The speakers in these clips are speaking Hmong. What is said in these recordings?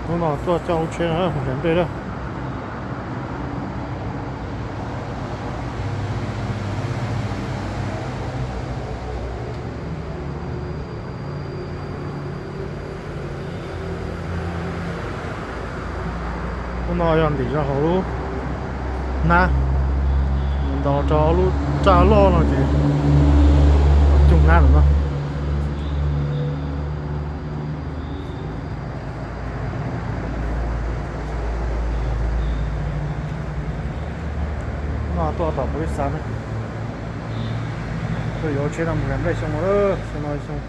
Hnub no tuaj coj lub tsheb no mus hlais nplej lawm. Hnub no yog ntim zog hauv lub hnab, ntaus rau lub raj loj no ces cug hnab ntawm no. No tuaj tom npaum li xav ne, tuaj yuav tsheb no mus hlais nplej xyoo, xyoo no xyoo.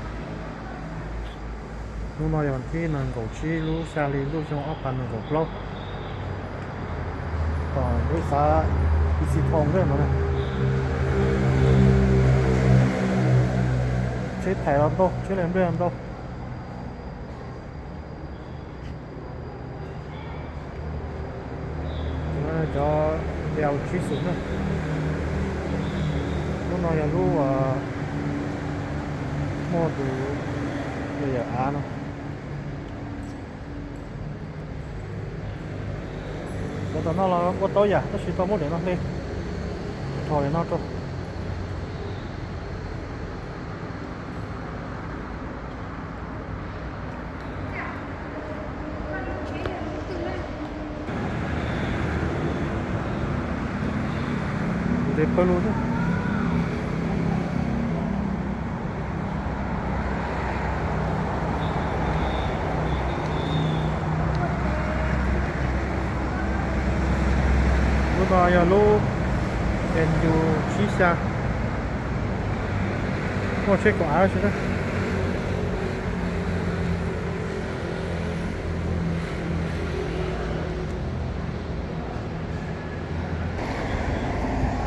Hnub no yog thib nees nkaum tsib lub xya hli ntuj xyoo ob phav nees nkaum plaub. Tom npaum li xav ib txhij thau nplej no. Tsheb thais los ntau, tsheb hlais nplej los ntau. Cov L tsib xus na. Lub no yog lub muaj tus yawm av no. Cov tom no los ua tau yam tab sis tau muab daim no hle, rho daim no rau. Ntev pawg lug thiab. Lub no yog lub N U tsib xya, muaj tsheb kaum av si na.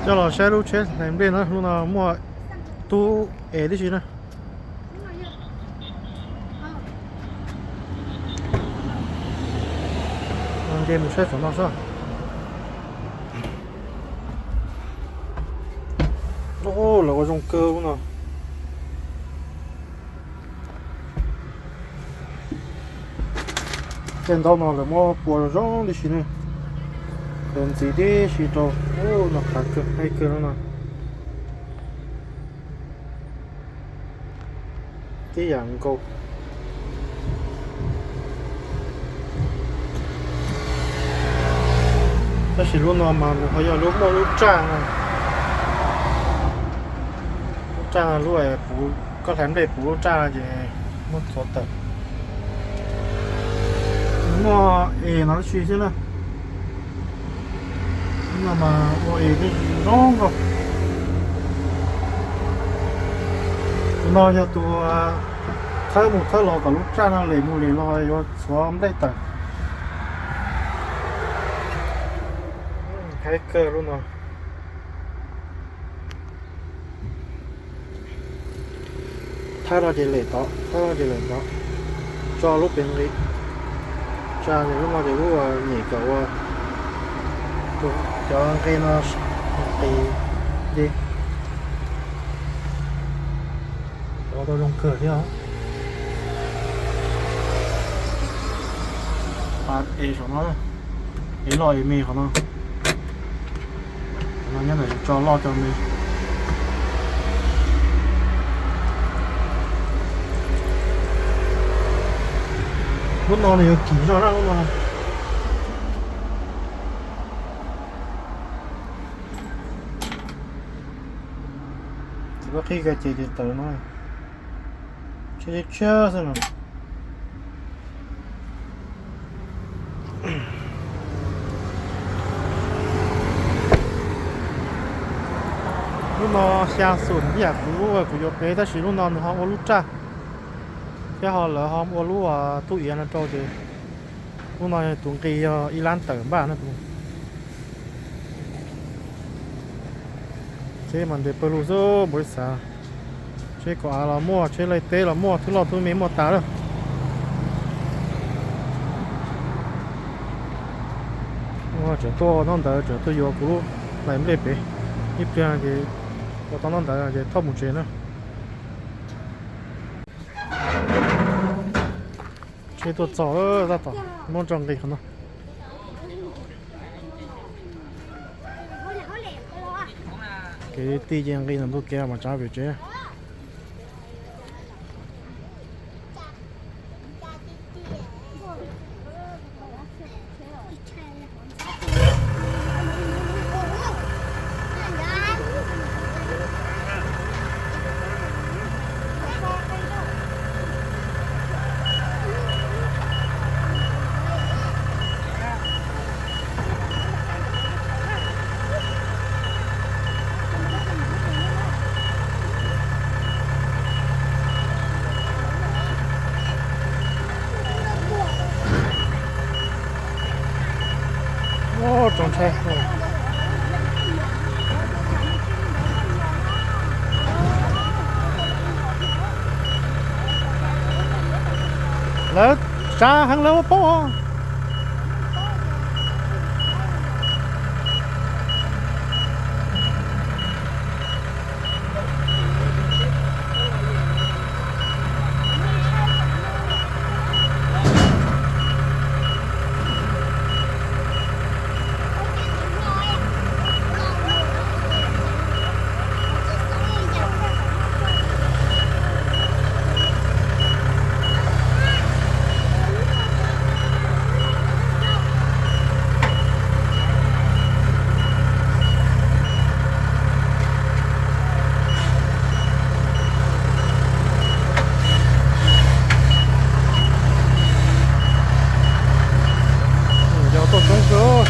Coj los saib lub tsheb hlais nplej no, lub no muaj tub es tib si na. Nce mus saib saum no seb. Lawv ua zoo kawg lub no. Tej ntaub no lawv muab pua zoo tib si ne, lawv ntxiv tib si rau. Ub, no qab kawg, haib kawg lub no. Tib yam nkaus. Tab sis lub no mas nws ho yog lub muaj lub raj no. Lub raj no lub puv, koj hlais nplej puv lub raj no ces muab txhuav tawm. Muaj es no tib si xwb na. Lub no mas ua es zoo nkauj. Tus no yog tus thawb mus thawb los kom lub raj no lem mus lem los yuav txhuav nplej tawm. Haib kawg lub no. Thawb no ces lem tod, thawb no ces lem tod, tso lub pem nqi. Tsa ces lub no ces lub nyem kom ua cov nqi no nqis nce. Ua tau zoo kawg thiab. Pas es saum no, es loj es me qhov no. No nyob ntawm tso loj tso me. Lub no nws yuav kim zog na lub no. Tsis paub qhib ka ces ces tawm no. Tshiab tshiab xwb no. Lub no xya xum ib yam kuv lub kuv yuav plev tab sis lub no nws ho ua lub raj thiab ho lawv ho ua lub tub iav no rau ces lub no tus nqi yog ib lab tawm npaj no tus. Tsheb mas ntev pawg lug xwb npaum li xav. Tsheb kaum av los muaj, tsheb laij teb los muaj, thwb loj thwb me muaj tas lawm. Tseem tuaj ntaub ntawv, tseem tuaj yuav kuv lub hlais nplej pem. Ib pliag ces ua tau ntaub ntawv ces thauj mus tsev na. Tuaj txog, tab tom muab tso nqis qhov no. Kev tij ces nqis ntawm ntuj kev mas tsav pem tsev. Tsoos ntshai. Lawv tsav heev lawv ua paub os. Yog tuaj coob kawg.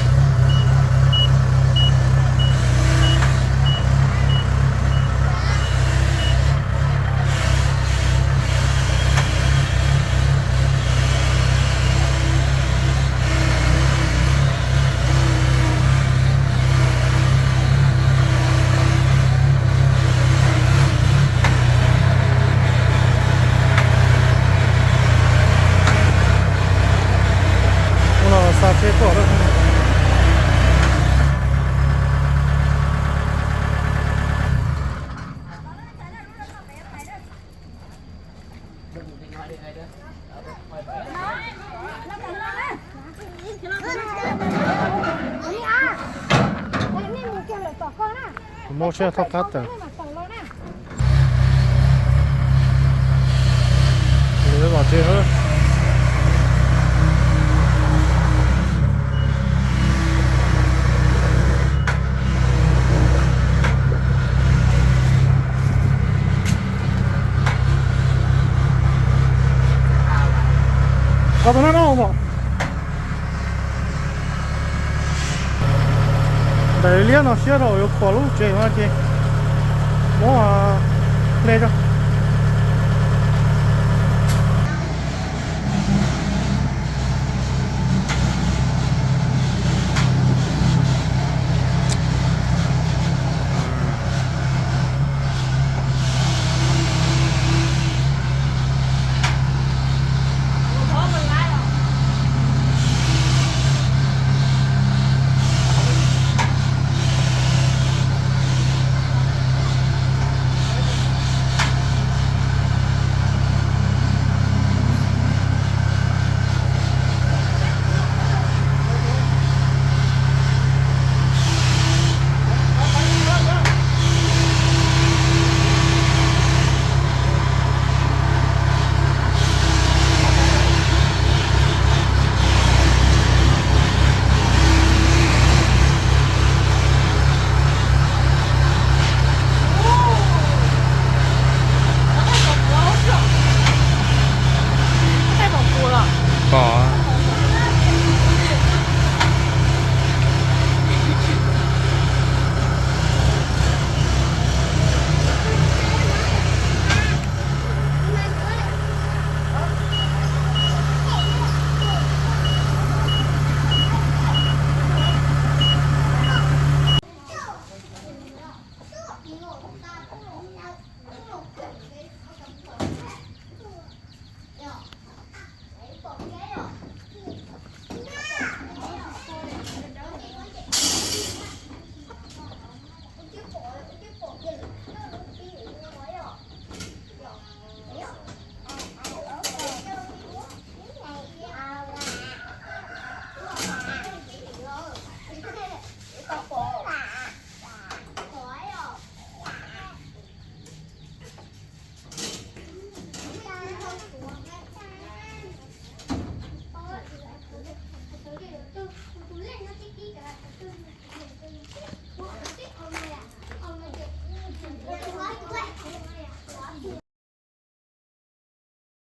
Ub, no xa tsheb tuaj lawm. Muab tsheb thauj qab tawm. Los tsev. Qhov tus no no. Daim liab no siab rau yuav khuam lub tsev no ces muab hle tso.